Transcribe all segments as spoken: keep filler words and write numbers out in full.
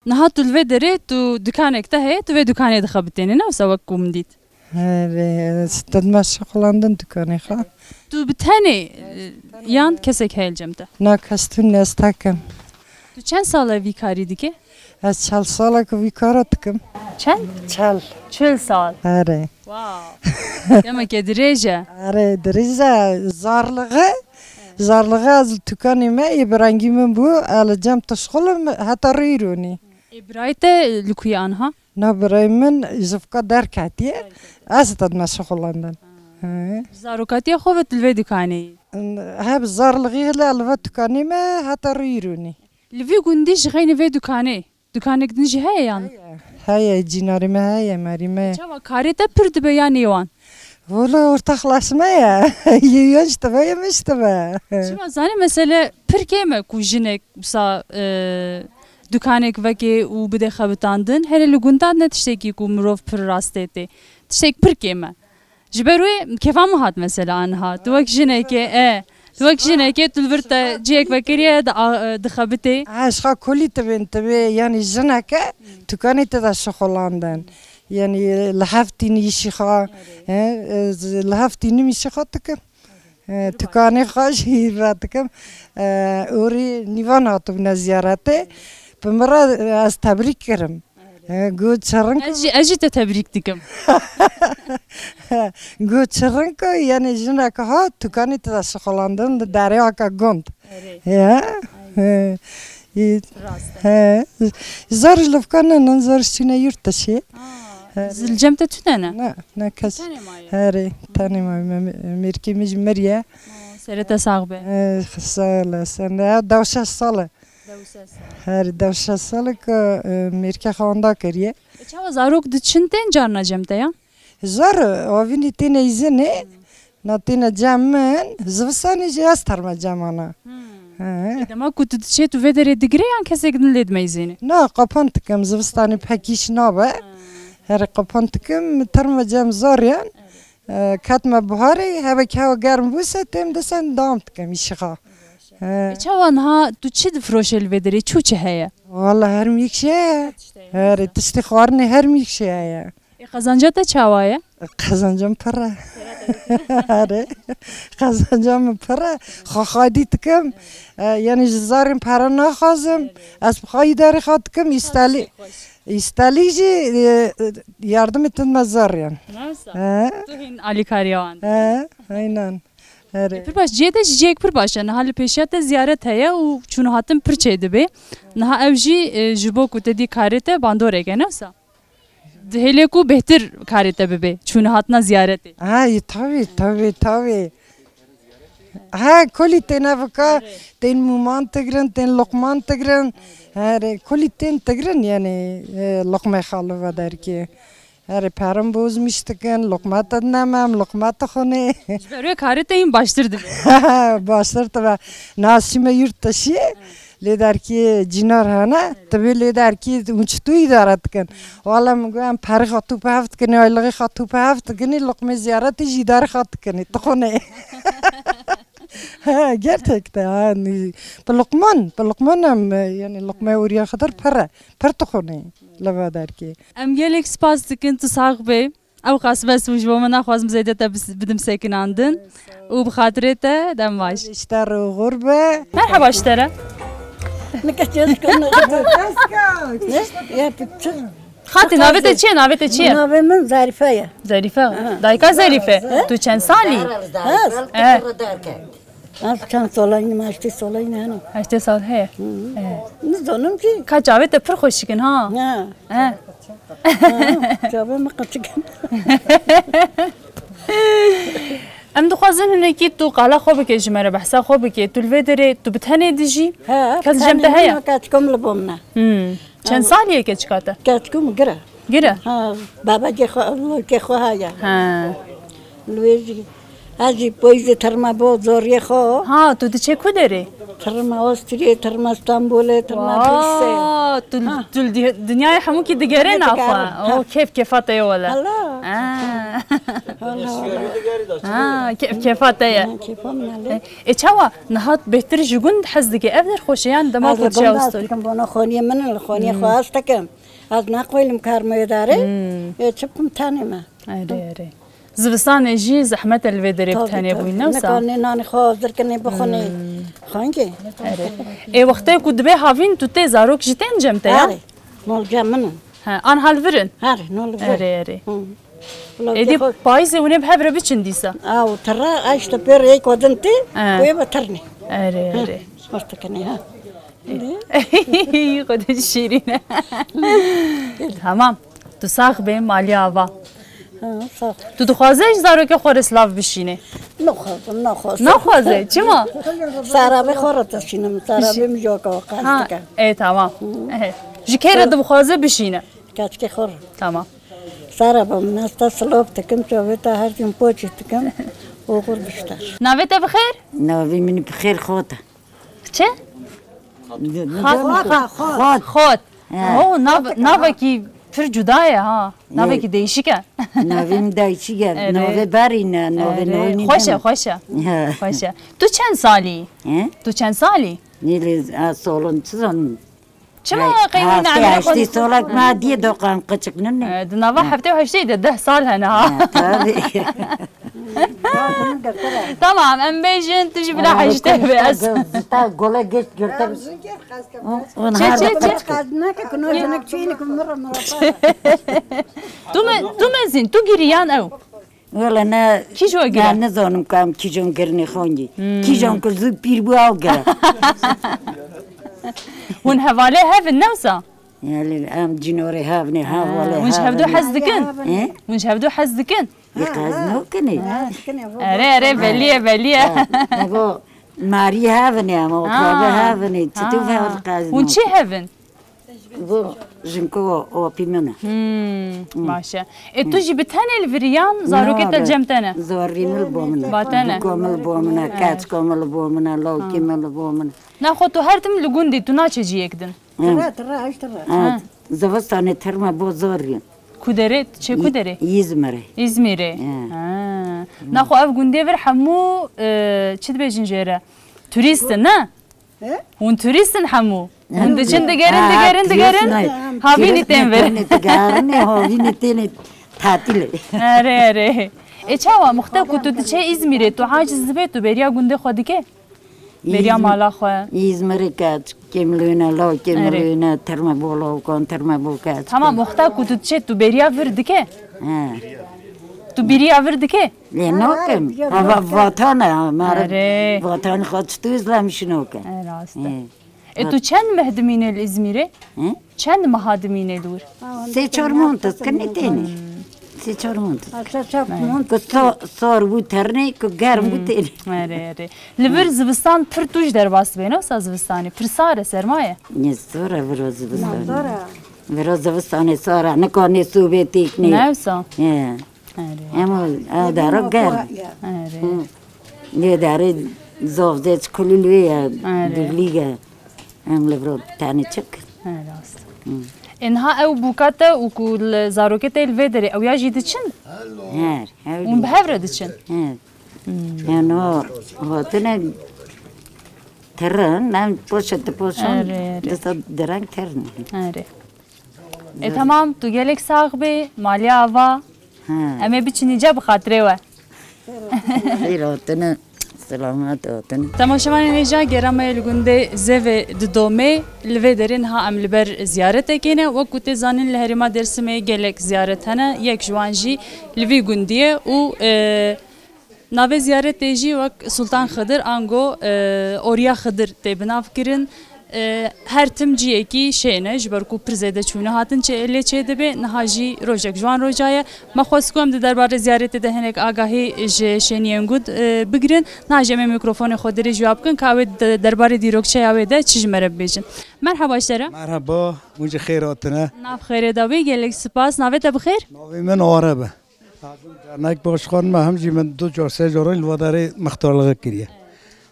Niha tu li vê derê tu dikanek te heye, tu vê dukanê dixebitênî, ne wisa wek ku min dît? Erê, ez didme şixulandin dukanê xwe. Tu bi tenê, e, yan kesek heye li cem te? Na kes tune ez tek im. Tu çend sal e vî karî dikê? Ez çel sal e ku vî kara dikim. Çend? Çel. Çil sal. Erê. Wow. Demeke dirêj e. Erê, dirêj e. Zarliği, zarliği ez li tukanê me, ê bi rengî min bû, ez li cem tişxulim heta rûyî rûnî. Ê birayê te li ku ye anha? Na birayê min ji vika derketiye. Ez didme şixulandin. He. Zarokatiya xwe ve tu li vê dukanê yî? He, bi zarliğî hile li va tukanê me heta rûyî rûnî. Li vî gundî ji xeynî vê dukanê, dukanek din jî heye yan? Heye. Heye, cînarê me heye, merî me. Çawa karê te pir dibe ya nêwan? Wala ortaxlaşma ye. Yê yan ji te ve, yê min ji te ve. Çima zanî mesele pir kêm e ku jinek wisa, e, dukanek veke û bide xebitandin. Here li gundan ne tiştekî ku mirov pir rastê tê. Tiştek pir kêm e. Ji ber wê kêfa min hat mesela aniha. Tu wek jinekê, e, tu wek jinekê tu li vir te cihek vekiriye di, a, dixebitê. Ha, ji xwe kulî tibên tibê, yanî jineke tukanê te de şixulandin. Yanî li hev tînî îşî xwe, e, e, li hev tînim îşî xwe dikim. E, tukanê xwe jî vedikim. E, orî nîvan hatibûne ziyaretê. Bi min re, e, ez tebrîk kirim. He, got çirin ku Ez jî, ez jî te tebrîk dikim. Got çirin ku, yanî jinek ha tukanê te de şixulandin, li derê aka gund. Erê. Ya, he. Rast e. He. Zor ji li vika ne, ne zor ji çûne yurt dişê. Aa, He. Li cem te tune ne? Ne, ne kes. Tenê maye? Herê, tenê maye. Me, me, mêrkê min jî miriye. Aa, serê te sax be. He, sağ olasın. Ya, dewşeş sal e. Dewşeş sal. Herê, dewşeş sal e ku, e, mêrkê xwe wenda kiriye. E, çawa zarok diçin tên carna cem te ya? Zor, avînî têne îzinê, na têne cem min, zivistanê jî ez terme cem ana. Hmm. He. E, dema ku tu diçê tu vê derê digirê yan kesek din lê dimeyzêne? Na, qapan dikim, zivistanê pek îş nabe. Ha. Herê qapan dikim, terme cem zor yan. E, ketme buharê, hevek hewa germ bûse, têm disen dewam dikim îşixa. He. E, çawa niha tu çi difiroşe li vê derê? Çû çi heye? Wala her mîk şey heye. Her tiştê xwarinê her mîk şey heye. E, qezanca te çawa ye? Qezancam pir e. Herê. Qezancam min pir e. Xwe xwedî dikim. E, yanî ji zarên pere naxwazim. Ez bi xwe îdarê xwe dikim. Îstalî, îstalî jî, e, e, yardimê din me zor yan. Nasıl? He. Tu hîn alîkariya wan dikî. He, aynen. Herê. E, pir baş, cihê te jî cihek pir baş e. Niha li pêşiya te ziyaret heye û çûn û hatin pir çêdibe. Niha ew jî, e, ji bo ku te dî karê te bandorek e, ne wisa? Dihêlê ku bêhtir karê te bibe, çûn û hatina ziyaretê. Ha, yî, tabii, tabii, tabii. Ha, kulî tên evika, tên mûman tigrin, tên luqman tigrin. Herê, kulî tên tigrin, yanî, e, luqmê xwe li ve derkê. Herê, perin bozmiş dikin, luqma te dinemem, luqma te xunê. Ji ber wê karê te hîn baştir dibe. Baştir dibe. Nasî me yurt dişî, lê derkî cînar hene, tu bê lê derkî hûn çi tu îdare dikin? Wala min got, em perê xwe tu bi hev dikinî, aylixê xwe tu bi hev dikinî, luqmê ziyaretê jî îdare xwe dikinî. Tu xunê. He, gerçekten, ha, ni-, bi luqman, bi luqman em, e, yanî luqmê ûriya xidar pir e, pir dixwinê li va derkê. Em gelek spas dikin, tu sax bê. Ew qas bes bû, ji bo me naxwazim zêde te bis-, bidim sekinandin. Û bi xatirê te dem baş. Ji te re û xur be. Merheba ji te re. Nika çêşkan. Ne? Ya, tu çi? Xatî, navê te çi ye? Navê te çi ye? Navê min Zerîfe ye. Zerîfe. Aha. Dayika Zerîfe. He? Tu çend salî? Ez? He. Ez çend solayî me, heştê solayî me hene. Heştê sal heye. Hı. He. Nizanim ki. Ka çavê te pir xweşik in ha. Ha. He. Ha, çavê me qeçik in. Em dixwazin hinekî tu qala xwe bike ji me re, behsa xwe bike. Tu li vê derê tu bi tenê dijî? He, kes cem te heye? Keçikom li bo min e. Hmm. Çend salî ye keçika te? Keçikom gir e. Gir e? Ha, babekê xwe, lorkê xwe heye. Ha. Li wê jî, ez jî poyîzê terme bo zoriyê xwe. Ha, tu diçe ku derê? Terme Astriyê, terme Stenbolê, terme Brukselê. Wa, tu, tu di-, dinyayê hemûkî digerê naxwe. Ha. O kêf kêfa te ye wele. Hala. Ha. Ha, kêf kêfa te ye. Ha, kêfa min e. E, e, çawa niha bêhtir ji gund hez dike? Ev der xweş e yan dema Ez ku li çiya gund hez stoy? dikim, bona xoniyê min in, li xoniyê xwe hez dikim. Ez naqoylim karma êdarê. Hmm. E, çi bikim tenê me. Erê, erê. Zivistanê jî zehmet e li vê derê bi Tabii, tenê tabii. bûyî, ne wisa? Nika nê nanê xwe hazir kinê bixwinê. Hmm. Xankê. Erê. Ê wextê ku dibê havîn tu tê zarok jî tên cem te ya? Erê. Nol cem min in. He, an hal vir in? Erê, nol vir. Erê, erê. Hı. Êdî payîzê hûn ê bi hev re biçin dîsa? Aw, tira, ay işte pê rêyek odin tê, He. wê bi tirnê. Erê, erê. Xweş dikinê, ha. Xwedê şîrîn e. Tamam. Tu sax bê, malî ava. Ha, sax. Tu dixwaze ji zarokê xwe re silav bişînê? Naxwazim, naxwazim. Naxwaze, çima? Sarabê xwe re dişînim, sarabê min joka xwe qas Ha, dike. e, tamam. E, ji kê re Sar- dixwaze bişîne? Keçikê xwe re. Tamam. Saraba min ez te silav dikim, çavê te her tim poçî dikim, oxir bişter. Navê te bi xêr? Navê min bi xêr Xota. Çi? Xot. Xot. Xot. He. Oh, nav-, Xot, navekî pir cuda ye ha. Navekî değişik e. Navê min değişik e. Erê. Navê berî ne, navê Erê. navê Xweş e, nîdin. xweş e. He. Xweş e. Tu çend salî? He? Tu çend salî? Nêlê, a, salon çi zanim? Çima Hey, qeynî heftê nane heştê xwe? Solek me diye dokan qıçık nene. E, di nava Ha. heftê û heştê de deh sal hene ha. Ha, tabii. Tamam, em bêjin, tu jî bila Ama heştê be. Zita gole geç görte. Çe, çe, çe. Tu me, tu mezin, tu giriyan ew. Wele ne, Kîjo ne giran? nizanim kam kîjon girinê xongî. Hmm. Kîjon ku zû pîr bû ew gira. Hûn hevalê hev in, ne wisa? Yani em cînorê hev ne, hevalê Hûn ji hev hevdu in. hez dikin? He? Hûn ji hevdu hez dikin? Yê qez nokinê. Erê, erê, belî ye, belî ye. Evo marî hev in ama, o Ha. kabe hev in. Çi tu Ha. ve qez Hûn çi nokin? hev in? Bu jinko opî min e. Hmm, baş e. E, tu jî bi tenê li vir î yan zarokê te cem te ne? Zorî min li bo min e. Ba te ne? Duko min li bo min e, keçko min li bo min e, lawkî min li bo min e. Naxwe tu her tim li gund î, tu naçe ciyek din? Tira, tira, eş tira. Ha, zivistanê terma bo zor in. Ku derê? Tu çê ku derê? Îzmirê. Îzmîrê. Ha. Ha. Naxwe ev gundê vir hemû, e, çi dibêjin jê re? Turîst in, ne? He? Hûn turîst in hemû. Hûn diçin digerin, Ha, digerin, digerin. Havînî tên vir. Digerin, havînî tên tatîlê. Erê, erê. E çawa muxte ku tu diçe Îzmîrê, tu aciz dibê, tu bêriya gundê xwe dike? Bêriya Îzmîr- mala xwe. Îzmirê keç, kêmlûne, law Erê. kêmlûne, terme bo lawkan, terme bo keç. Tamam, muxte ku tu diçe, tu bêriya vir dike? He. Tu bêriya vir dike? Lê nakim. Ha, ha, Hava vatan e, ha, mara Erê. vatan xwe çi tu izlemiş noke. E, rast e. He. E, tu çend meh dimîne li Îzmîrê? Hı? Çend meha dimîne li wir? Sê çar mont ez kinê têne. Sê çar mont. Sê çar mont. Ku so-, sor bû ternê, ku germ bû têne. Erê, erê. Li vir zivistan pir tûj derbas dibe, ne wisa zivistanê? Pir sar e, serma ye. Ne sor e viro zivistan. Sar e. Viro zivistanê sar e. Nikanê sobê têk nê. Ne wisa? He. Erê. Em o, ew dara germ. Erê. Hı. Lê derê zaf zêç kulî lê ye, Erê. dûlî ye. Em li vir tenê çik. Erê, rast. Hı. E, niha ew bûka te û ku li zarokê te li vê derê, ew ya jî diçin? Her, her. Hûn bi hev re diçin? Her. Hmm. Yani o hatine terin, em poşet poşon, Erê, erê. disa dereng terin. Erê. E, tamam, tu gelek sax bî, malê ava. Ha. Em ê biçin îca bi xatirê we. Xêr hatine, selamet hatine. Temaşevanên hêja, gera me li gundê Zevê di Domê, li vê derê niha em li ber ziyaretekê ne. Wek ku tê zanîn li herêma Dêrsimê gelek ziyaret hene, yek ji wan jî li vî gundî ye û, e, Navê ziyaretê jî wek Sultan Xidir ango, e, Oriya Xidir tê binavkirin. E, her tim ciyekî şên e, ji ber ku pir zêde çûne hatin çê-, lê çêdibe, niha jî rojek ji wan roja ye. Me xwest ku em di derbarê ziyaretê de hinek agahî ji şêniyên gund, e, bigirin. Niha jî em ê mîkrofonê xwe dirêj ya bikin, ka ew ê de-, derbarê dîrokçeya wê de çi ji me re bibêjin. Merhaba ji te re. Merhaba, hûn jî xêr hatine. Nav xêrê de bî, gelek spas. Navê te bi xêr? Navê min Areb e. Dernek baş xan me hem jî min du car sê caran li va derê mixtarlixê kiriye.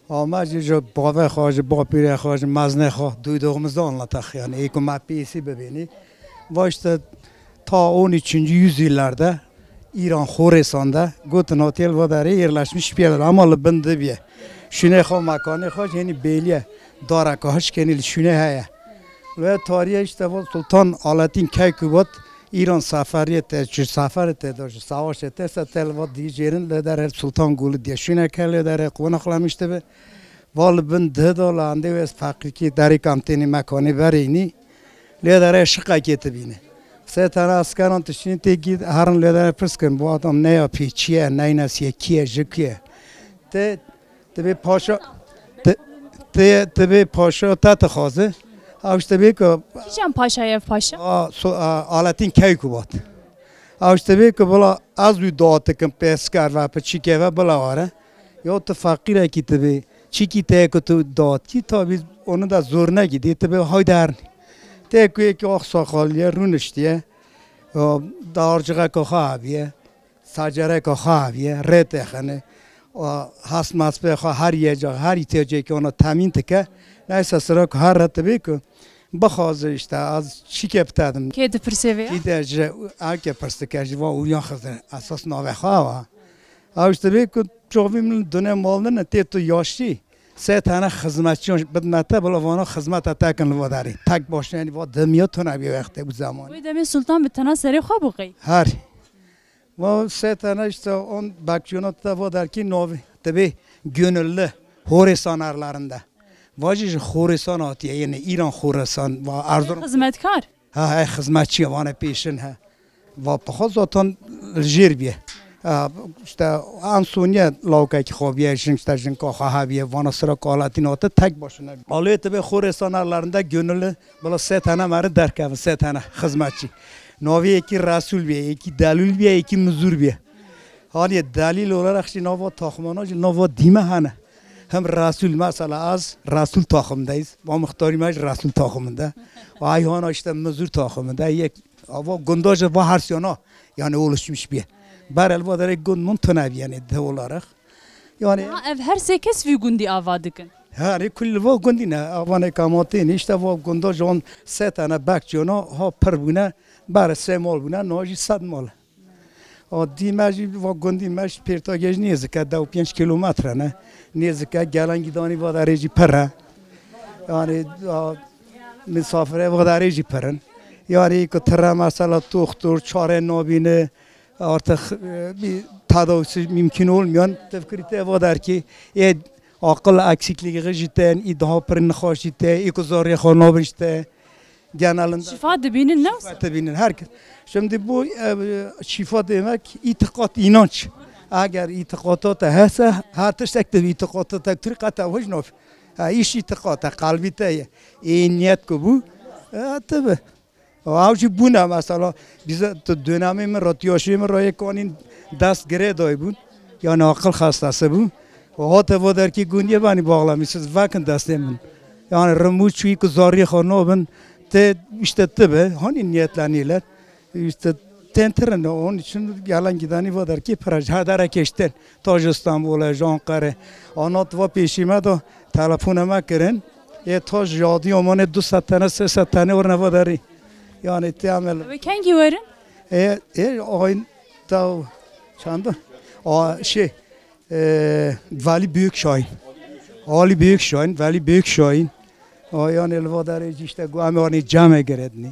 Ama jî ji bavê xwe, ji bapîrê xwe, ji mezinê xwe, duydığımızı anlatak yani. Ê ku me pêsî bibînî. Va işte ta on üçüncü yüzyıllarda Îran Xorêsan de, gotin hatiye li va derê yerleşmiş bîye, ama li bin dibiye. Şûnê xwe, mekanê xwe jî hênî bêliye. Dareka hişk hênî li şûnê heye. Li tariyê işte va Sultan Aletîn Keykubat Îran seferiyê te, ji seferê te de, ji savaşê te se te li va dijêrin, lê derê Sultan Gulî diye şûneke lê derê qonaxlamiş dibe. Va li bin dih de, li endê wê ez feqîrkî derê kamtênî mekanê berênî. Lê derê şiqekê tibîne. Sê tane eskeran tiştîn tê gî herin lê derê pirs kirin. Bu adam ne ya pê çi ye, neynesî ye, kî ye, ji kî ye? Te, te bê paşa, te, te, te bê paşa te dixwaze. Ew işte bê ku Kîjan paşa ye ev paşa? A, so, a, Aletîn Keykubat. Ew işte bê ku bila ez wî datikim pê esker ve, pê çîkê ve bila were. Ya tu feqîrekî tibî, çîkî te ku tu datkî, tabî onu da zor negî, dê tibî haydi hernî. Te ku yekî axsaqaliye, rûniştiye, o, darcixeka xwe aviye, sacereka xwe aviye, rê têxine, o, hesmespê xwe her yê ca, her îhtiyacekî ona temîn dike. Neyse sira ku her re tibî ku bixwaze işte, ez çîkê bitedim. Kê dipirsê vê ya? Kî de ji, eke pirs dike, ji va ûyan xizir, esas navê xwe wa. Ew işte bê ku çavî min dune mal nine, tê tu yaşî, sê tane xizmetçiyan bidme te, bila vana xizmeta te kin li va derê. Tek başine, yani va demiya tune bî wextê bu zamanî. Wê demê Sultan bi tena serê xwe bû qey? Her. Va sê tane işte on bekçiyona te va derkî navî. Te bê gönüllü Horesan erlerinde. Va jî ji Xoresan hatiye, yani Îran Xoresan, va Erzurum. Xizmetkar? Ha, he, xizmetçiye, vane pêşin he. Va pixwe zaten li jêr biye. Ha, işte an soniye lawkekî xwe biye, jin işte jinka xwe hebiye, vana sira kaletîn hate tek başına. Alê te bê Xoresan erlerinde gönüllü, bila sê tane meri derkevin, sê tane xizmetçi. Navê yekî Resul biye, yekî Delul biye, yekî Muzur biye. Haliye delîl olarak jî nava taxmana jî nava dîme hene. Hem Resul, mesela az Resul taxımdayız. Va muxtarî me jî Resul taxımında. Ay hana işte Muzur taxımında. Yek, ava gunda jî va her siyana yani oluşmuş bir. Berel va derek gund mun tune bir yani de olarak. Yani Ha, ev her sê kes vî gundî ava dikin? Her kulli va gundî ne. Avanê kamatê ne. İşte va gunda jî on sê tane bekçiyona ha pir bûne. Berê sê mal bûne. No jî sed mal. O dî me jî va gundî me ji Pêrtagê jî nêzike, deh û pênc kîlometre ne. Nêzike, gelen gîdanî va derê jî pir e. Yani, a, misafirê va derê jî pir in. Yani, ku tire mesela toxtur, çare nabîne, artık, e, bir tedavisi mümkün olmayan, tevkirî te va derkî, ê aqil eksikliği jî te, ê daha pir nixweş jî te, ê ku zarê xwe nabin jî te. Genelinde Şifa dibînin, ne? Şifa dibînin, herkes. Şimdi bu, e, şifa demek itikat, inanç. Eger itikata te hese, her tiştek de itikata te Türk ete hoş nof. Ha, iş itikat, ha, kalbi te ye. İyi niyet ku bu, e, tabi. Ew jî bûne mesela, bize tu dönemê min re, tiyaşê min re yek anîn dest girê daybûn. Yani akıl hastası bû. O hate va derkî gundiyê benî bağlamışsınız, vekin destê min. Yani rimû çûyî ku zariyê xwe nabin, te işte tibe, hani niyetlenîler. İşte tentir in, onun için gelen gideni va derkî pir e, ji her derekê ji tên. Ta ji Stenbolê, ji Anqerê. Anat va pêşî me de telefona me kirin. Ê ta ji yadî Omanê du sed tane, sê sed tane orne va derî. Yani te emel. Ew ê kengî werin? Ê, ê, ayın taw çanda? A, şey, e, Veli Büyükşahin. Ali Büyükşahin, Veli Büyükşahin. A, yani li va derê jî işte gu em anî cemê giredinî.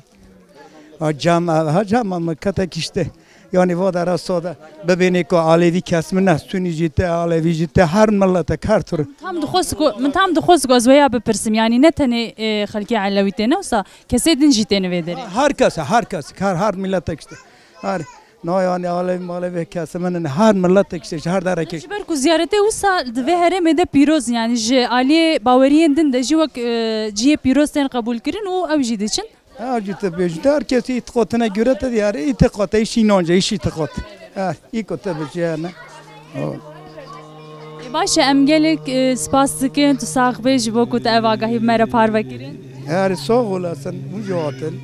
A, cem, ha cem me ketek işte. Yani va dera sade. Bibênê ku Alevî kes min ne, Sunî jî te, Alevî jî te, her miletek, her tur. Tam dixwest ku, min tam dixwest ku ez weya bipirsim. Yani ne tenê, e, xelkê Elewî tê ne wisa, kesê din jî tên vê derê. Her kes, her kes, her, her miletek işte. Her, na yani Alevî, Malevî kes min ne, her miletek işte, ji her derekê. Ji ber ku ziyaretê wisa di vê herêmê de pîroz, yani ji aliyê baweriyên din de jî wek, e, cihê pîroz tên qebûl kirin û ew jî diçin. Her cî te bêjî, te her kesî îtiqatine göre te diyare, îtiqat, iş inanca, iş îtiqat. Her, îko te bêjî yani. O. Ê, baş e, em gelek, e, spas dikin, tu sax bê ji bo ku tu ev agahî bi me re parve kirin. Her sağ olasın, bu cevapın.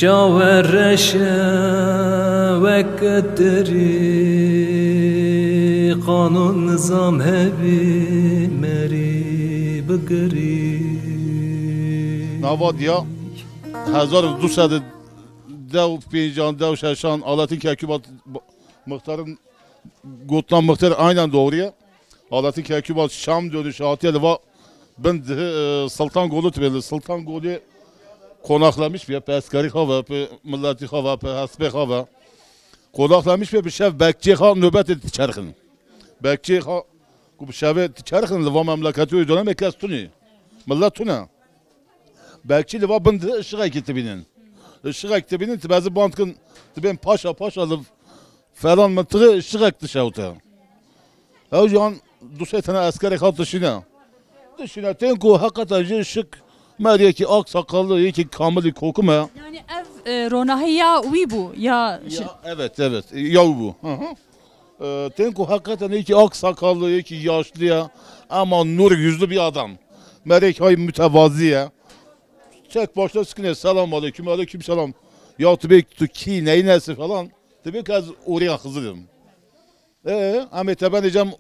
Çawe reşe weke tirî, qanûn nizam hebî merî bigirî. Nava diya hezar û du sed û deh û pêncan, deh û şeşan Aletîn Kekûbat muxtarın gotina muxtar aynen doğru ye. Aletîn Kekûbat Şam dönüşü hatiye li va bin dihî, e, Sultan Golû tibê li Sultan Golê konaxlemiş bîye, pe eskerî xwe ve, pe milletî xwe ve, pe hespê xwe ve. Konaxlemiş bîye, bi şev bekçê xwe nobetê diçerxin. Bekçê xwe ku bi şevê diçerxin li va memleketê wê dönemê kes tune. Millet tune. Bekçî li va bin dihî ışığekî dibînin. Işığek dibînin, tu bezî band kin, dibên paşa paşa li falan mintiqê ışığek dişewte. Ew jî an du sê tene eskerê xwe dişîne. Dişîne tên ku heqeta jî şik me yekî ak sakallı, yekî kamilî kokim e. Yani ev, e, ronahî ya wî bû, ya şi- Ya, evet, evet. Ya wî bû. Hı hı. E, tên ku heqeten yekî ak sakallı, yekî yaşlı ya. Ama nur yüzlü bir adam. Merek hay mütevazi ye. Tek başına sikine, selam aleyküm, aleyküm selam. Ya tu bê tu kî, neyin nesi falan. Tu bê ez oraya Xizir im. E, em ê te benê cem,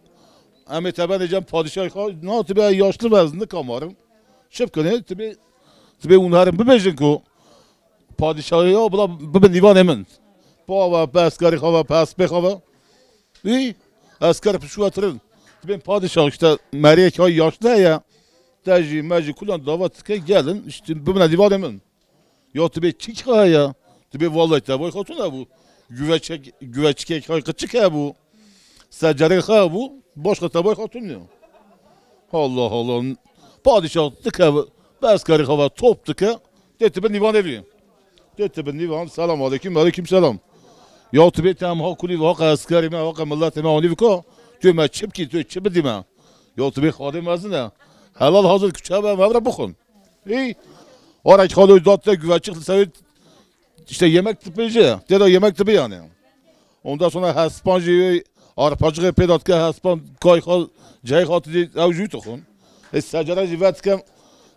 em ê te benê cem padîşahê xwe, na tu bê yaşlı ve ez nikamarim. Çi bikine, tu bê, tu bê hûn herin bibêjin ku padîşahê ya bila bibe nîvanê min. Pa ve, pe eskerê xwe ve, pe hespê xwe ve. Î, esker pişû ve tirin. Tu bê padîşah işte meriyek hay yaşlı heye. Te jî, me jî kulan davet dike gelin, işte bibine nîvanê min. Ya tu bê çi heye? Tu bê vallahi tevay xatun hebû. Güveçek, güveçkek hay qıçık hebû. Secerê xwe hebû. Başka tevay xatun ya. Allah Allah. Padişah dike, be eskerî xwe top dike. Tê tu bi nîvanê vî. Tê tu bi nîvan. Selam aleyküm, aleyküm selam. Ya tu bê te em ha kulî, haka eskerî me, haka milletê me anî vika. Tu me çi bikî, tu çi bidî me? Ya tu bê xadê mezin e. Helal hazır küçüğe be, mevre bixun. Î, ara ki xalo dat te güveçik li ser işte yemek tipêje, tê de yemek tibi yani. Ondan sonra hespan jî arpacığı pê dat ke hespan kay xal, cey xal tê ew jû tixun. E, secere jî vet kem,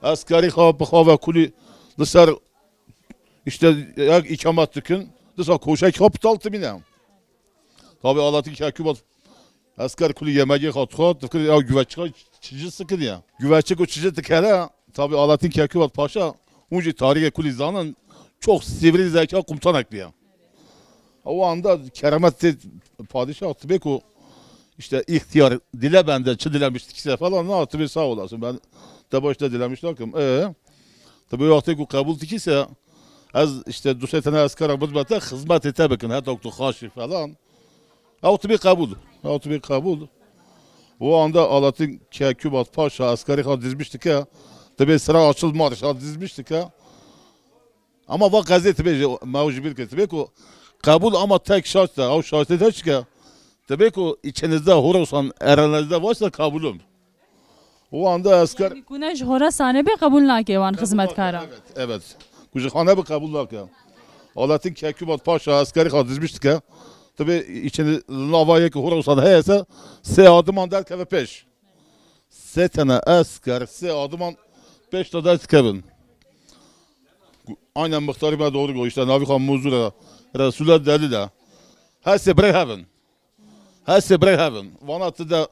eskerî xal bi xal ve kulî li ser işte ek ikamet dikin. Disa koşek xal pital tibine. Tabi Alaaddin Kekûbat esker kulî yemegê xwe dixwat, difikir ya güveçika çici sikiriye. Güveçik û çici dikere, tabi Alaaddin Kekûbat Paşa, hûn jî tarîxê kulî zanin, çok sivri zeka komutanekliye. O anda keremet tê padişah, tibê ku işte ihtiyar dile bende, çi dilemiş dikise falan, na tibê sağ olasın, ben de başta dilemiş nakim. E, tabi wextê ku qebul dikise, ez işte du sê tane eskera bidme te, xizmetê te bikin, heta ku tu xaşî falan. Ew tibî qebûl. Ew tibî qebûl. O anda Alaaddin Kekûbat Paşa eskerî xwe dizmiş dike. Tibê sira açıl marşa dizmiş dike. Ama va qezê tibê ji, me ew ji bîr kir. Tibê ku qebûl ama tek şart de. Ew şartê te çike. Tibê ku içinizde Horasan, erenizde varsa kabulüm. O anda esker Yani ku ne ji Horasanê bê qebûl nake wan xizmetkara. Evet, evet. Ku ji xane bi qebûl nake. Alaaddin Kekûbat Paşa eskerî xwe dizmiş dike. Tabi içinde nava yek Horasan heyese sê adiman derkeve pêş. Sê tane esker, sê adiman pêş de derdikevin. Aynen muhtarî me doğru got. İşte navî xwe Muzur e, Resulullah Delil e. Her sê birey hevin. Her sê birey hevin. Vana tu de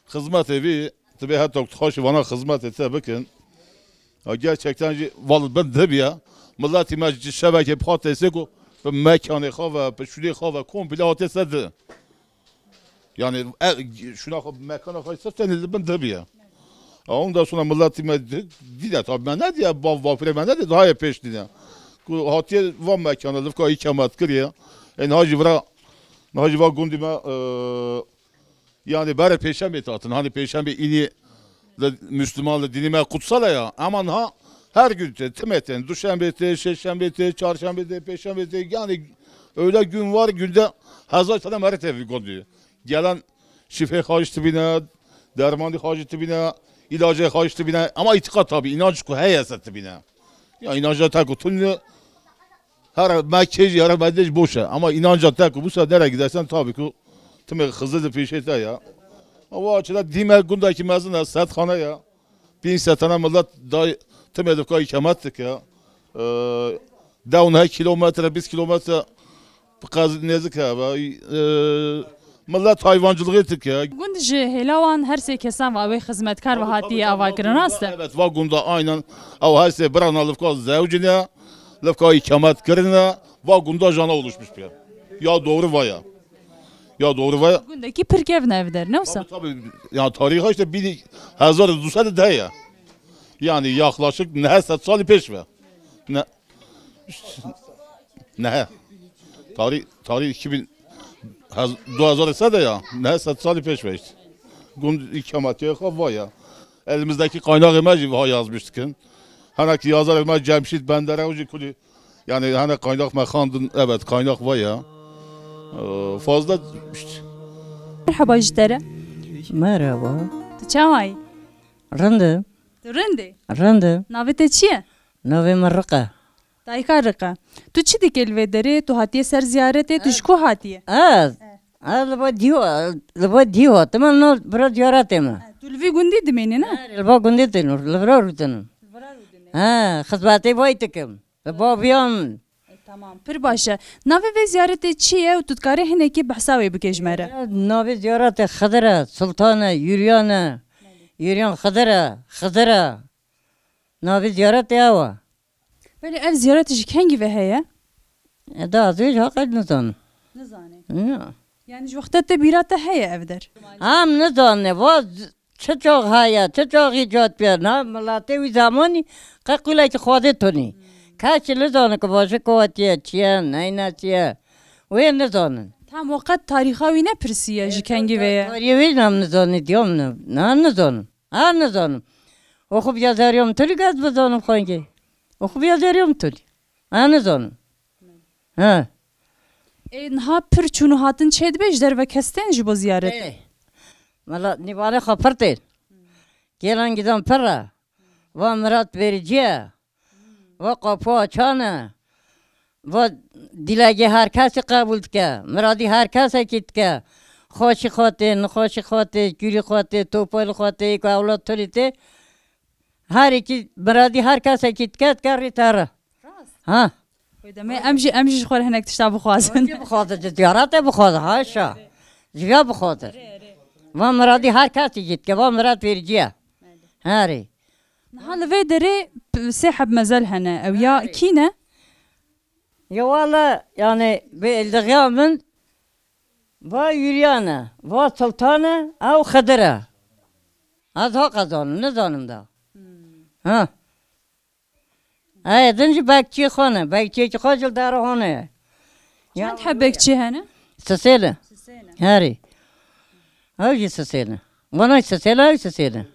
xizmetê vî, tu bê heta ku tu xweşî vana xizmetê te bikin. Ya gerçekten jî val bin dibiye. Milletî me ji şevekê bi xwe têsê ku bi mekanê xwe ve, bi şûnê xwe ve komple hatiye ser di. Yani e, şûna xwe, mekana xwe ser tenê li bin dibiye. Ya ondan sonra milletî me di-, dîne tabi me nediye, bav bafirê me nediye, daha yê pêş dîne. Ku hatiye va mekana, livka îkamet kiriye. E, niha jî vira, niha jî va gundî me, e, yani berê pêşembê tatin. Hani pêşembê înî li Müslüman, li dînî me kutsal e ya. Ama niha her gün tê, timê tên, duşembê tê, şêşembê tê, çarşembê tê, pêşembê tê. Yani öyle gün var, günde hezar tane meret evi gundî. Gelen şifê xwe jî dibîne, dermanî xwe jî dibîne, îlacê xwe jî dibîne. Ama îtiqat tabi, inanç ku heye se dibîne. Ya inanca te ku tune, her mekê jî, her bedê jî boş e. Ama inanca te ku bu se nere gidersen tabi ku timê Xizir di pêşê te ya. Ama açıda dîme gundekî mezin e, sedxane ya. Pênc sed tane millet day timê divka îkamet dike. Ee, Dew neh kilometre, bîst kilometre bi qez nêzik e. Ve, e, millet hayvancılığı dike. Gund ji hêla wan her sê kesan ve ew ê xizmetkar ve hatiye avakirin, rast e? Evet, va gunda aynen ew her sê birana livka zewcine, livka îkamet kirine, va gunda jana oluşmuş bir. Ya doğru va ya. Ya doğru va ya. Gundekî pir kevn e ev der, ne wisa? Tabii, tabii. Yani tarihi işte bin, hezar du sed de ya. Yani yaklaşık neh sed salî pêş ve. Ne, işte, ne. Tarih, tarih iki bin, hez-, du hezar sed de ya. Neh sed salî pêş ve işte. Gund îkametiye xwe va ya. Elimizdeki kaynağı me jî va yazmış dikin. Hene ki yazar me Cemşit Bendere jî kulî. Yani hene kaynak me xandin, evet, kaynak va ya. Ee, fazla işte. Merhaba ji te re. Merhaba. Tu çawa yî? Rind e. Tu rind î? Rind e. Navê te çi ye? Navê min Riq e. Dayika Riq e. Tu çi dikê li vê derê? Tu hatiye ser ziyaretê? Tu ji ku hatiye? Ez? Ez li ba dî, li ba dî hatime, no bira ziyaretê me. Tu li vî gundî dimînî, ne? Li ba gundî tênim, li vira rûtinim. He, xizmetê vay dikim. Li ba biya min. E, tamam, pir baş e. Navê vê ziyaretê çi ye û tu dikarî hinekî behsa wê bikê ji me re? Navê ziyaretê Xidir e, Sultan e, Yuryan e. Yuryan Xidir e, Xidir e. Navê ziyaretê ew e. Belê ev ziyaret ji kengî ve heye? E, da ez ê ji heqê nizanim. Nizanî. Na. Yani ji wexta te bîra te heye ev der? Em nizanî, va z-, çi çax heye, çi çax îcat bûye. Na, miletê wî zemanî qe qûlekî Xwedê tunî. Kes jî nizane ku va ji ku hatiye, çi ye, neyne çi ye. Wê nizanin. Tam we qet tarîxa wî nepirsiye ji kengî ve ye? Tarîxê wî nam nizanî, diyam ne, na nizanim. Ha, nizanim. Oxu biya zeriyom tulî gez bizanim xwengê. Oxu biya zeriyom tulî. Ha, nizanim. Ha. Ê, niha pir çûn û hatin çêdibe ji derve kes tên ji bo ziyaret? Ê, mala nîvanê xwe pir tên. Gêlan gidan pir e. Va mirat vericiye. Va qapû açan e. Va dîlegê her kesî qebûl dike. Miradî her kesekî dike. Xweşî xwe tê, nixweşî xwe tê, kûrî xwe tê, topalî xwe tê, ku ewlad tulî tê. Her êkî miradî her kesekî dike, dike rî te re. Rast. Ha. Wê demê em jî, em jî ji xwe re hinek tişta bixwazin. Wê bixwaze, ji ziyaretê bixwaze, haşa. Ji ya bixwaze. Va miradî her kesî jî dike, va mirad vericiye. Herê. Niha li vê derê p-, sê heb mezel hene. Ew ya kî ne? Ya wala, yani, bi ildixiya min, va Yuryan e, va Sultan e, ew Xidir e. Ez ha qezanim, nizanim da. Ha. Ê din jî bekçiyê xwe ne. Bekçiyekî xwe ji li dera hone ye. Çend heb bekçî hene? Sisêl e. Sisêl e. Herî. Ew jî sisêl e. Vana sisêl e, ew sisêl e.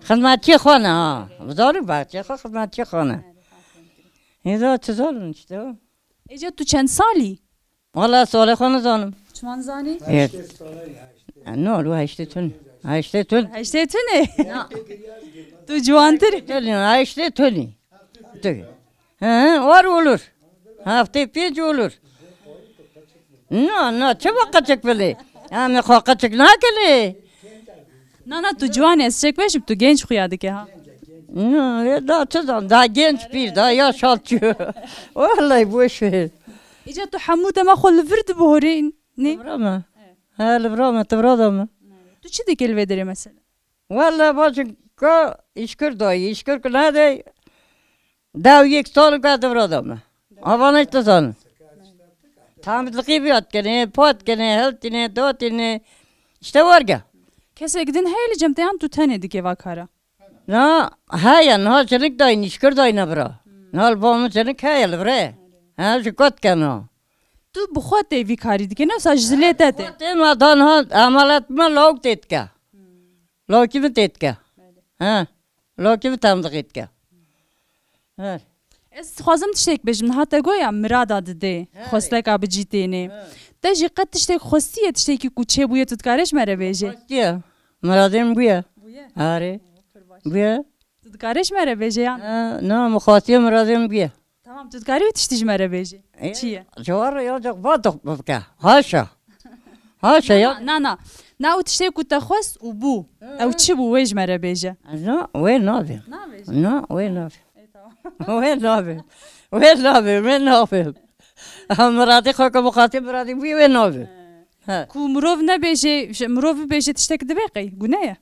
Xizmetçiyê xwe ne ha. Zarok bekçiyê xwe, xizmetçiyê xwe ne. Hêza tu zalim işte. Êca tu çend salî? Wala salê xwe nizanim. Çima nizanî? Ê, no, lu heştê tun. Heştê tun. Heştê tun e? Na. Tu ciwantir. Tun, heştê tun. Tu. He, var olur. Heftê pênc olur. Na, na, çi va qeçik bilê? Em xwe qeçik nakinê. Na, na, tu ciwan î, ez çek bêjim, tu genç xuya dike ha. Na, ya da çi zan, da genç pîr, da yaş alçı. Vallahi boş ver. Îca tu hemû dema xwe li vir dibihorî, ne? Li vira me. He, li vira me, tu vira da me. Tu çi dikê li vê derê mesela? Vallahi bacım, ka îşkir dayî, îşkir ku nedey, Dew yek sal ka devra da me. Avan hiç dizanin. Tam diqî biya dikinê, pa dikinê, hiltinê, datinê. İşte warge. Kesek din heye li cem te yan tu tenê dikê va kara? Na, heye, niha jinik dayî, nîşkir dayî ne bira. Niha li ba min jinik heye li virê. He, ji kot ke na. Tu bi xwe tê vî karî dikê, ne wisa ji zilê te tê? Xwe tê, ma da niha emalet me lawk tê dike. Lawkî min tê dike. He. Lawkî min temdiqî dike. He. Ez dixwazim tiştek bêjim. Niha te goya mirada didê, he, xwesteka bi cî tênê. He. Te jî qet tiştek xwestiye, tiştekî ku çêbûye, tu dikarê ji me re bêjê? Xwestiye. Miradê min bûye. Bûye? Arê. Pir baş. Bûye. Tu dikarê ji me re bêjê yan? He, na, min xwestiye miradê min bûye. Tamam, tu dikarî wî tiştî ji me re bêjî. E, çi ye? Cewar ya cak va bike. Haşa. Haşa ya. Na, na, na. Na, û tiştê ku te xwest û bû. Hı. Ew çi bû, wê ji me re bêje. Na, wê nabê. Nabêje? Na, wê nabê. E, tamam. Wê nabe. Wê nabe, wê nabe. Miradê xwe ku bixwazê miradê wî wê nabe. He. Ku mirov nebêje, ji-, mirov bibêje tiştek dibe qey, gune ye?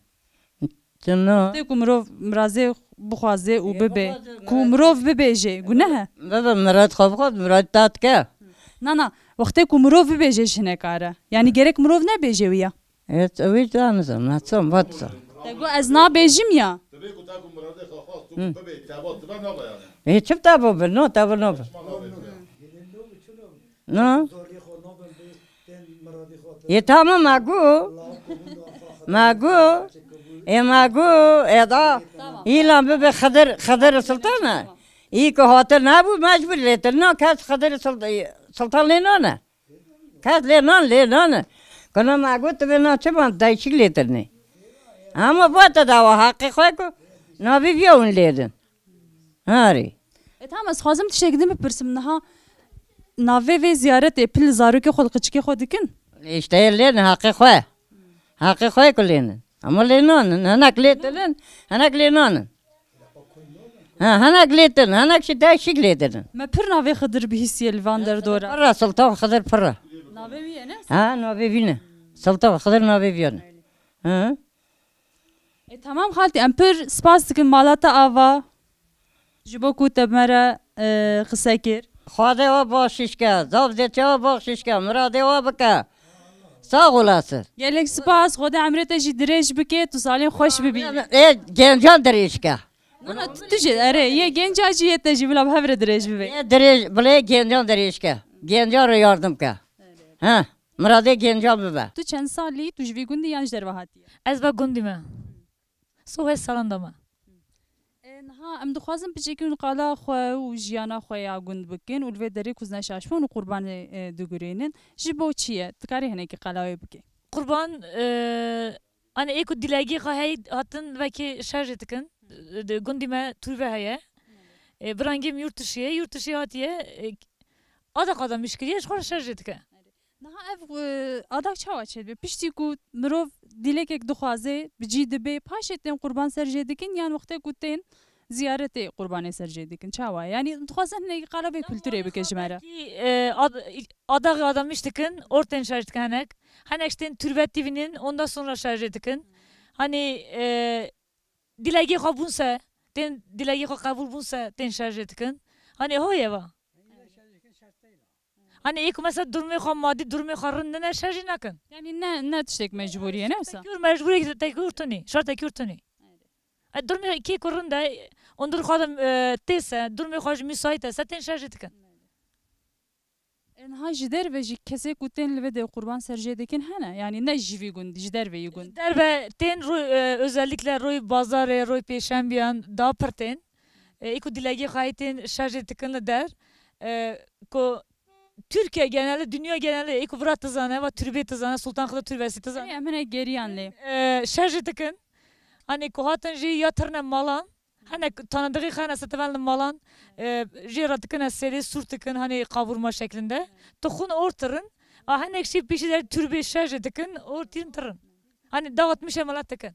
Çima? Tê ku mirov mirazê bixwaze û bibe. Ku mirov bibêje, gune he? Bibe, mirad xwe bixwaz, mirad tat ke. Na, na, wextê ku mirov bibêje ji hinek are. Yani gerek mirov nebêje wî ya. Evet, ew hiç danize, me çam vat çam. Te got ez nabêjim ya. Divê ku te ku miradê xwe xwest û Hı. bibê, te vat dibe nabe yani. E, çi te bo bi, no, te bo no bi. Çima nabe dibe? No. Yê tamam, me gu. Me gu. E, me gu, e da. Tamam. Îlan bibe Xedir, Xedir Sultan e. Tamam. Î ku hate nebû, mecbur lê te. No, kes Xedir Sul-, Sultan lê nane. Kes lê nan, lê nan. Kuna me got, tu bê na çi ban, dayşik lê tirnê. Ama bu te dawa haqê xwe ku navê viya hûn lê din. Harî. E, tamam, ez xwazim tiştek din bipirsim niha. Navê vê ziyaretê pil zarokê xwe li qiçikê xwe dikin? İşte lê ne haqê xwe. Haqê xwe ku lê ne. Ama lê nan, hinek lê tirnin, hinek lê nan. Ha, hinek lê din, hinek jî dayşik lê din. Me pir navê Xidir bihîstiye li van derdora. Pira Sultan Xidir pira. Navê wî ye, ne? Ha, navê wî ne. Sultan Xidir navê wî ne. Ha. E, tamam xaltî, em pir spas dikin mala te ava. Ji bo ku te me re, e, qise kir. Xwedê we baxşîş ke, zaf zêtiya we baxşîş ke, miradê we bike. Sağ olasın. Gelek spas, Xwedê emrê te jî dirêj bike, tu salên xweş bibî. Ê, gencan dirêj ke. Na, na, tu, tu jî, erê, yê genca jî yê te jî bila bi hev re dirêj bibe. Ê dirêj, bilê gencan dirêj ke. Gencan re yardım ke. Ha, miradê gencan bibe. Tu çend salî, tu ji vî gundî yan ji derve hatiye? Ez ve gundî me. Sohê salan de me. E, niha em dixwazin piçekî hûn qala xwe û jiyana xwe ya gund bikin û li vê derê ku zine şaş bûn û qurbanê, e, digurînin. Ji bo çi ye? Dikarî hinekî qala wê bikî? Qurban, e, hani ê ku dilekî xwe hey hatin vekê şerjê dikin. E, gundî me Turve heye. E, birangê min yurt dişî ye, yurt dişî hatiye. E, ada qada mişkiliye, ji xwe re şerjê dike. Niha ev, e, adak çawa çêdibe? Piştî ku mirov dîlekek dixwaze, bi cî dibe, paşê tên qurban ser jê dikin, yan wextê ku tên ziyaretê qurbanê ser jê dikin? Çawa ye? Yanî dixwazin hinekî qala vê kulturê bike ji me re. Belkî, e, ad-, adaxê adamiş dikin, or tên şerj dikin hinek. Hinek jî tên türbet dibînin, ondan sonra şerjê dikin. Hani, e, dilekê xwe bûn se, tên dilekê xwe qebûl bûn se, tên şerjê dikin. Hani ho ye va? Hani ê ku mesela durumê xwe madî, durumê xwe rind nine, şer jî nakin. Yanî ne, ne tiştek mecbûrî ye, ne wisa? Tekî ûr mecbûrê, tekî ûr tunî, şer tekî ûr tunî. E, durumê kê ku rind e, ondur xwe de, e, tê se, durumê xwe jî müsait e, se tên şer jî dikin. E, niha ji derve jî kesê ku tên li vê de qurban ser jê dikin hene, yanî ne ji vî gund, ji derve yî gund. Ji derve tên ro-, e, özellikle roy bazarê, roy pêşembiyan daha pir tên. E, ê ku dilekê xwe tên şerjê dikin li der. E, ku Türkiye geneli, dünya geneli, ê ku vira tizane, va türbê tizane, Sultan Xida türbesi tizane. Em hene geriyan lê. E, şerjê dikin. Hani ku hatin jî ya tirne malan, hene tanıdığı xene seteven li malan, e, jê re dikine serê, sûr dikin, hani kavurma şeklinde. Tixun or tirin. A hinek şî pişî der türbê şerjê dikin, or tîn tirin. Hani dağıtmış emanet dikin.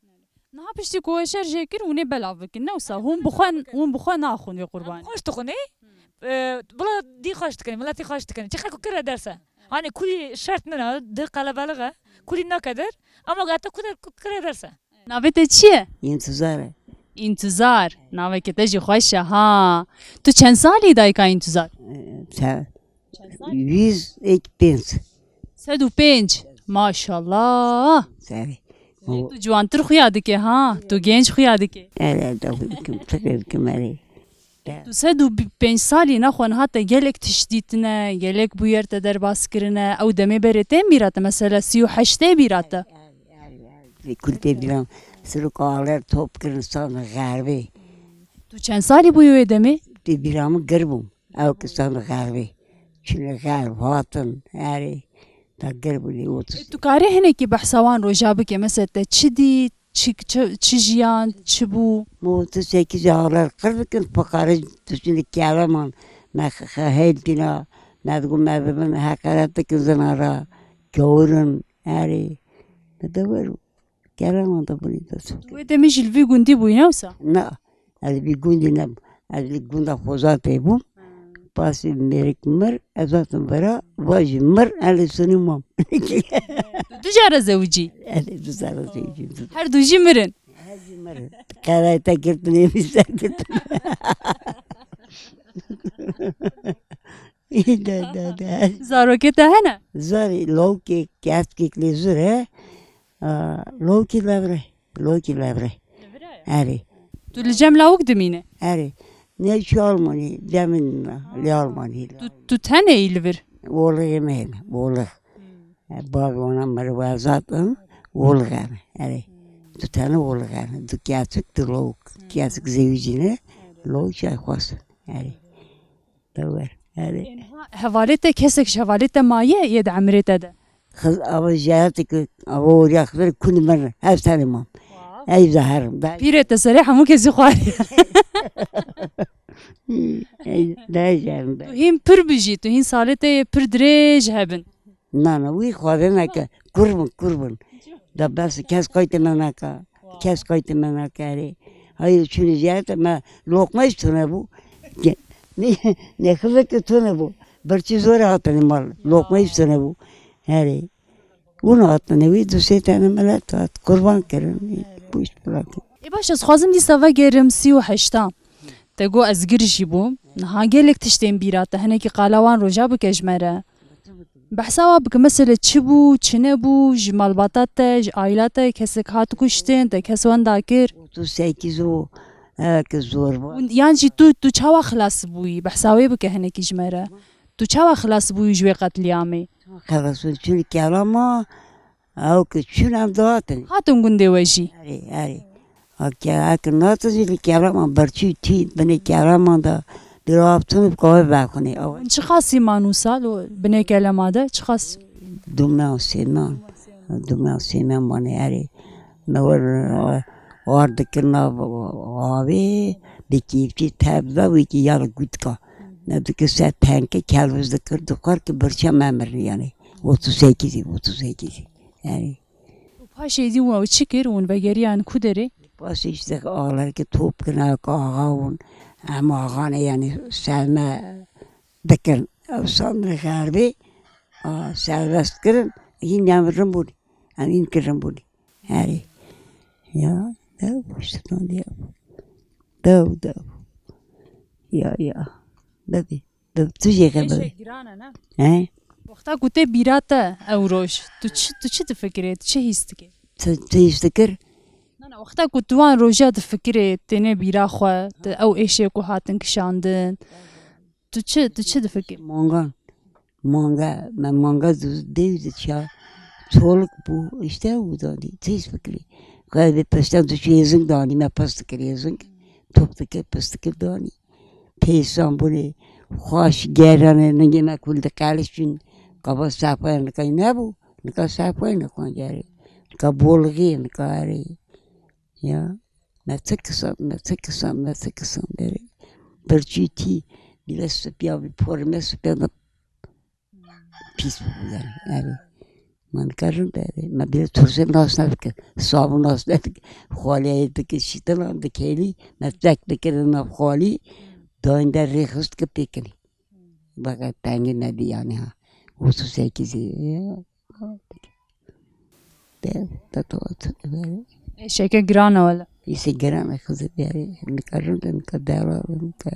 Niha piştî ku we şer jê kir, hûn ê belav bikin, ne wisa? Hûn bi xwe, hûn bi xwe naxwin wê qurbanê. Xweş dixwin, ê? E, bila dî xweş dikin, miletî xweş dikin. Çiqas ku kire derse. Hani kulî şert nina, di qelebeliğe, kulî nake der. Ama heta ku der, ku kire derse. Navê te çi ye? Întizar e. Întizar. Navê ke te jî xweş e, ha. Tu çend salî dayika Întizar? E, te-, Çend salî? Yüz ek pênc. Sed û pênc. Maşallah. Serê. Lê tu ciwantir xuya dike, ha? Tu genç xuya dike. Ele de bikim, fikir bikim, erê. Tu sed û pênc salî nexwe niha te gelek tişt dîtine, gelek bûyer te derbas kirine. Ew demê berê tên bîra te, mesela sî û heşt tê bîra te. Lê kul tê bîra, sirok aler top kirin, san xerbê. Tu çend salî bûyî wê demê? Tê bîra min gir bûm. Ew kisan xervê. Çine xerv hatin, erê. Ta gir bû lê otuz. E, tu karê hinekî behsa wan roja bike, mesela te çi dît, çi, çi, çi jiyan, çi bû? Mo tu sekî caxler qir dikin, piqarê tu çine keleman, me xe-, xe-, heyl kina, me digo me bibin, heqeret dikin zinara, kewirin, erê. Me de wer, keleman de bûnî dost. Wê demê jî li vî gundî bûyî, ne wisa? Na, ez vî gundî nebûm. Ez li gunda Xozatê bûm. Pasê mêrik mir, ez hatim vira, va jî mir, ez li Sinû mam. Tu du cara zewicî? Ez ê du cara zewicî. Her du jî mirin? Her jî mirin. Qerayê te girtin, ê min ser girtin. De, de, de. Zarokê te hene? Zarê, lawkê, keskek lê zûr e. Aa, lawkî lewre. Lawkî lewre. Erê. Tu li cem lawik dimîne? Erê. Ne şu Almanî, demin li Almanî. Tu, tu tenê yî li vir? Oğlum yemeğim, oğlum. Bavê wana meriv wezat in, oğlum yani. Erê. Tu tane oğlum yani. Du kesik, du lawik. Kesik zewicîne, lawik şey xwest. Erê. Dewer. Erê. Hevalê te, kesek ji hevalê te maye yê di emirê te de? Xiz-, ava jeyatê ku, ava orya xizir kul min, her serê mam. Ey zaherim. Pîrê te serê hemû kesî xwarî. Ey, de jerim. Tu hîn pir bijî, tu hîn salê te yê pir dirêj hebin. Na, na, wî xwaze neke. Kur bin, kur bin. Da bes, kes qaytê me neke. Kes qaytê me neke erê. Hayır, çûnî ziyarete me loqma hiç tune bû. Ne, ne xizir ki tune bû. Birçî zor hatine mal. Loqma hiç tune bû. Herê. Hûn hatine wî du sê tane milet hat. Kurban kirin. Bu iş bırakın. Ê baş, ez xwazim dîsa vegerim sî û heşta. Te got ez gir jî bûm. Niha gelek tiştên bîra te, hinekî qala wan roja bike ji me re. Behsa wa bike, mesele çi bû, çi nebû, ji malbata te, ji aîla te kesek hat kuştin, te kes wenda kir? Otuz sekiz o, e, ki zor bû. Yan jî tu, tu çawa xilas bûyî? Behsa wê bike hinekî ji me re. Tu çawa xilas bûyî ji wê qetlîamê? Xelas bûn, çûn kela ma, ew ki çûn em dihatin. Hatin gundê we jî? Erê, erê. Eke, eke natin jî li kela ma berçû tî, binê kela ma da, bîra hatin bi kawê vexwinê. Ew Hûn çi qasî man wisa li binê kela ma de? Çi qas? Du meha sê meha. Du meha sê meha mane erê. Me wer, e, war dikir nav avê, bi kêfçî tevda wekî ya li gutka. Ne dikir ser tenke, kelwiz dikir, dixwar ki birçe me mirin yani. Otuz sekizî, otuz sekizî. Yani. Û paşê dî we çi kir? Hûn vegeriyan ku derê? Paşê işte ağlar ki top kir, ne axa hûn. Em axa ne yani sevme dikir. Ew sandrê xerbê, a, serbest kirin, hîn em rin bûn. Em hîn kirin bûn. Herê. Ya, dew, işte, dew, dew. Ya, ya. Dev, dev, tu jê Eşe xeber. Giran e, ne? He? Wexta ku tê bîra te ew roj, tu çi, tu çi difikirê, tu çi hîs dikê? Tu, tu hîs dikir? Na, na, wexta ku tu wan roja difikirê, tênê bîra xwe, tu ew êşê ku hatin kişandin, tu çi, tu çi difikirî? Manga, manga, me manga du-, dêw diçiya, çolik bû, işte ew danî, tu hîs fikirî. Xwe vê pişta diçû êzing danî, me pis dikir êzing, top dikir, pis dikir danî. Pêsan bûnê, xweş gerane, ningê me kul diqelişin, qaba sefaya nika nebû, nika sefaya nika gerê, nika bolixê, nika erê. Ya, me çi kisan, me çi kisan, me çi kisan derê. Birçî tî, bîle sipiya, bî porê me sipiya da pîs bû yani, erê. Me nika rind erê. Me bîle tursê nas nedikir, sabûn nas nedikir. Xaliyê dikir, şîtilan dikêlî, me tek dikirin nav xalî, dayîn de rê xist ki pêkilî. Baka tengî nebî yani ha. Otuz sekizî. Ya. De, de, de, de, de. Eşeke giran e wele. Îsê giran e xizir yani. Nika rind e, nika dewla, nika.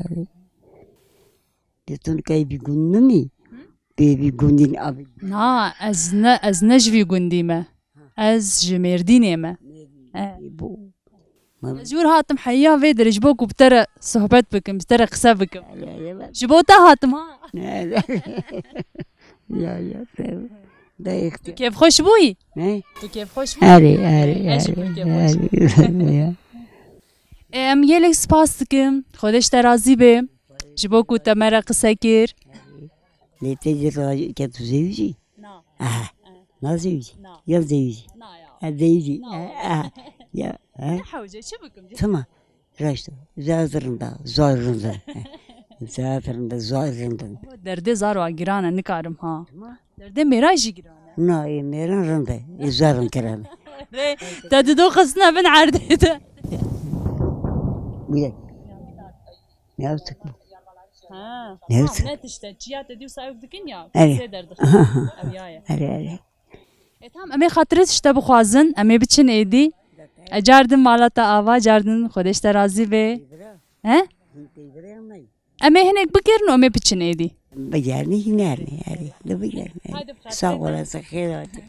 De tu nika yê vî gund nimî? Hı? Tu yê vî gundî abî? Na, ez ne, ez ne ji vî gundî me. Ez ji Mêrdînê me. Mêrdînê. E. Ê, bo. Ez jûr hatim heya vê derê ji bo ku bi te re sohbet bikim, bi te re qise bikim. Ya, ya, ya. Ji bo te hatim ha. Ya, ya. Ya, ya, te-, de ixtiyar. Tu kêfxweş bûyî? Ne? Tu kêfxweş bûyî? Erê, erê, erê. Ez jî pir kêfxweş bûm. Erê, ya. E, em gelek spas dikim. Xwedê ji te razî be. Ji bo ku te me re qise kir. Lê te jî razî, ke tu zewicî? Na. Aha. Na zewicî. Na. Ya zewicî. Na ya. Ha, zewicî. Na. Ha, ha. Ya, ha. Ne hewce, çi bikim? Tamam. Raşt. Zar rinda, zar rinda. Zar rinda, zar rinda. Derdê zar wa giran e, nikarim ha. Tamam. Derdê mêra jî giran e. Na, ê mêran rinda. Ê zar rin kiran. Rê, te dido xistine bin erdê te. Bile. Newtik bû. Ha. Newt. Ne tişte, çiya te dî wisa ew dikin ya. Erê. Zê derdi. Aha. Ew ya ye. Erê, erê. E, tamam, em ê xatirê tişte bixwazin, em ê biçin êdî. E, cardin mala te ava, cardin Xwedê ji te razî be. He? Em ê hinek bigerin û em ê biçin êdî. Bigernî hînernî, erê. Li bigernî. Haydi bi xatirê Sağ te. olasın, xêr hatin.